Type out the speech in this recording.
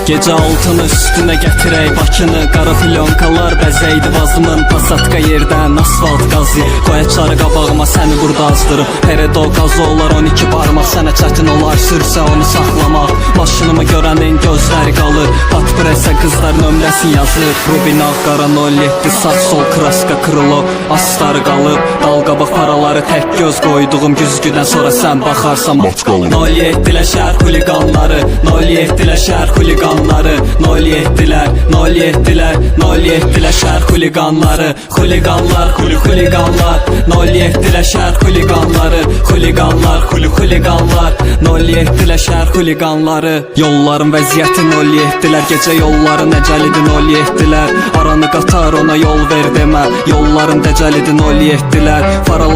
Gecə altını üstünə gətirək Bakını. Qara plyonkalar bəzəydi vazımın. Pasatka yerdən asfalt qazı. Qoy açarı qabağıma, səni burada azdırım. Peredo qazı olar 12 barmaq. Sənə çətin olar sürsə onu saxlamaq. Maşınımı görənin gözləri qalır. Patpresə qızlar nömrəsini yazır. Rubin ağ qara 07. Sağ sol kraska krilo. Astarı qalıb. Dal qabaq paraları tək göz qoyduğum güzgüdən sonra sən baxarsan Mat qalıb. 07-lər şəhər xuliqanları, 07-lər şəhər xuliqanları, 07-lər, 07-lər, 07-lər şəhər xuliqanları. Xuliqanlar, xuli xuliqanlar, 07-lər şəhər xuliqanları. Xuliqanlar, xuli xuliqanlar, 07-lər şəhər xuliqanları. Yolların vəziyyəti 07-lər. Gecə yolların əcəlidir 07-lər. Aranı qatar, ona yol ver demə. Yolların dəcəlidir 07-lər. Faralar.